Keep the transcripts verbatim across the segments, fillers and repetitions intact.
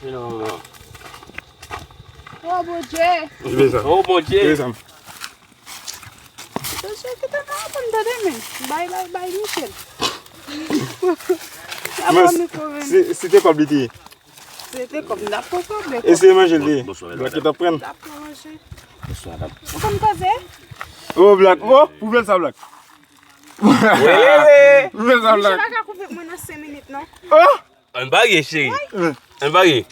Oh, Bondye! Oh, Bondye! Mesye, kite m ap tann tande, men. Bay, bay, bay, Michel. Aprann li konnen. Se te kòb li te ye. Se te kòb, n ap pran kòb, men. E se manje li te ye. Blak ki t ap pran. N ap pran manje. Ou konn koze? Oh, Blak. Oh, pou bèl sa, Blak. Pou bèl sa, Blak. Michel pa ka koupe mwen nan senk minit, non. Oh! Ann parye, cheri. Ann parye.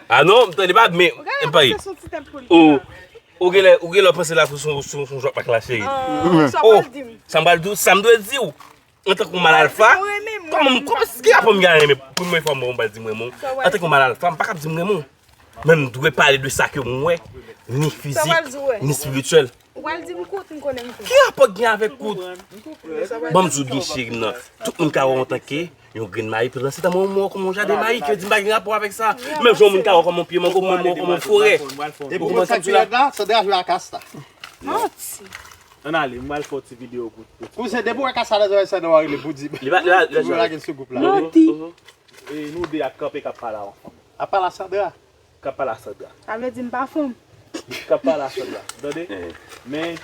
Ah non, m tande pa, men ann parye. Ou genlè, ou genlè panse la sou, sou, sou, sou jwèt mak la, cheri. Oh, sa m pral di w, sa m dwe di w. Antanke yon mal alfa, kòman, kòman, ki rapò m gen a renmen? Premye fwa m wè w, m pral di m renmen w. Antanke yon mal alfa, m pa kab di m renmen w. Men m dwe pale de sa ke m wè, ni fizik, ni espirityèl. Ou pral di m kout, m konnen m kout. Ki rapò k gen avèk kout? Ban m di w byen, cheri m nan. Tout moun ka wè w antanke yon grenn mayi, pandan se tan mwen, mwen wè w kòm yon jaden mayi, ki vle di m pa gen rapò avèk sa. Menm jan yon moun ka wè w kòm yon pye mango, mwen wè w kòm yon forè. Depi w wè sa ki rèd la, Sandra jwe ak asta. Manti. Ann ale, m pral fè yon ti videyo pou, pou. Kouzen, depi w wè kas sa nan zòrèy Sandra, w a rele pou di. Li pa, li pa, li pa lage l sou gwoup la. Manti. E nou de ap kanpe k ap pale a yon fanm. Ap pale a Sandra. K ap pale a Sandra. Sa vle di m pa fanm. K ap pale a Sandra. Tande? Men,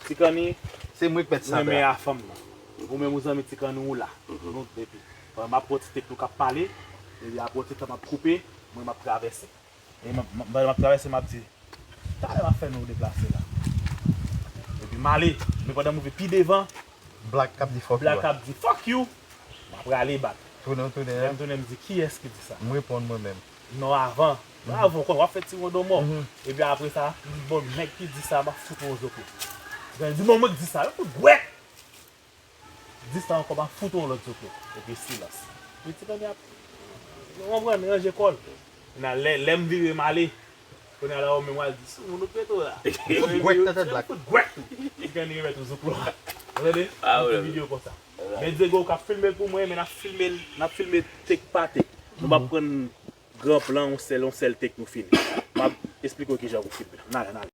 Ti Kanni, se mwen k mèt Sandra. Ou renmen a fanm nan. Ou menm ou zanmi Ti Kanni ou la. Nou epi. Pandan m ap pran ti tek nou k ap pale, epi apre yon ti tan m ap koupe, mwen m ap travèse. E m ap, m ap, pandan m ap travèse, m ap di, talè m ap fè nou deplase la. Epi m ale, men pandan m rive pi devan, Blak k ap di fuck you. Blak ap di fuck you. M ap rale bak. Tounen, tounen. Lè m tounen, m di, kiyès ki di sa? M reponn mwen menm. Non, avan. Avan, w konn, w ap fè ti wondomò. Epi apre sa, m di, bon, nèg ki di sa, m ap fout ou yon zoklo. Li di, bon, mwen k di sa, yon kout gwèt. Di sa ankò, m ap fout ou yon lòt zoklo. Epi silans. Epi Ti Kanni ap, ou konprann, ranje kò l. Kounye a, lè, lè m vire m ale, kounye a la, ou menm w al di, sou moun ou t rete w la. Fout gwèt nan tèt Blak. Fout gwèt. Ti Kanni remèt ou zoklo a. Ou tande? Yon ti videyo konsa. Men Diego k ap filme l pou mwen, men n ap filme l, n ap filme tek pa tek. Nou p ap pran gran plan, yon sèl, yon sèl tek nou fini. M ap esplike w kijan pou filme. N ale, n ale.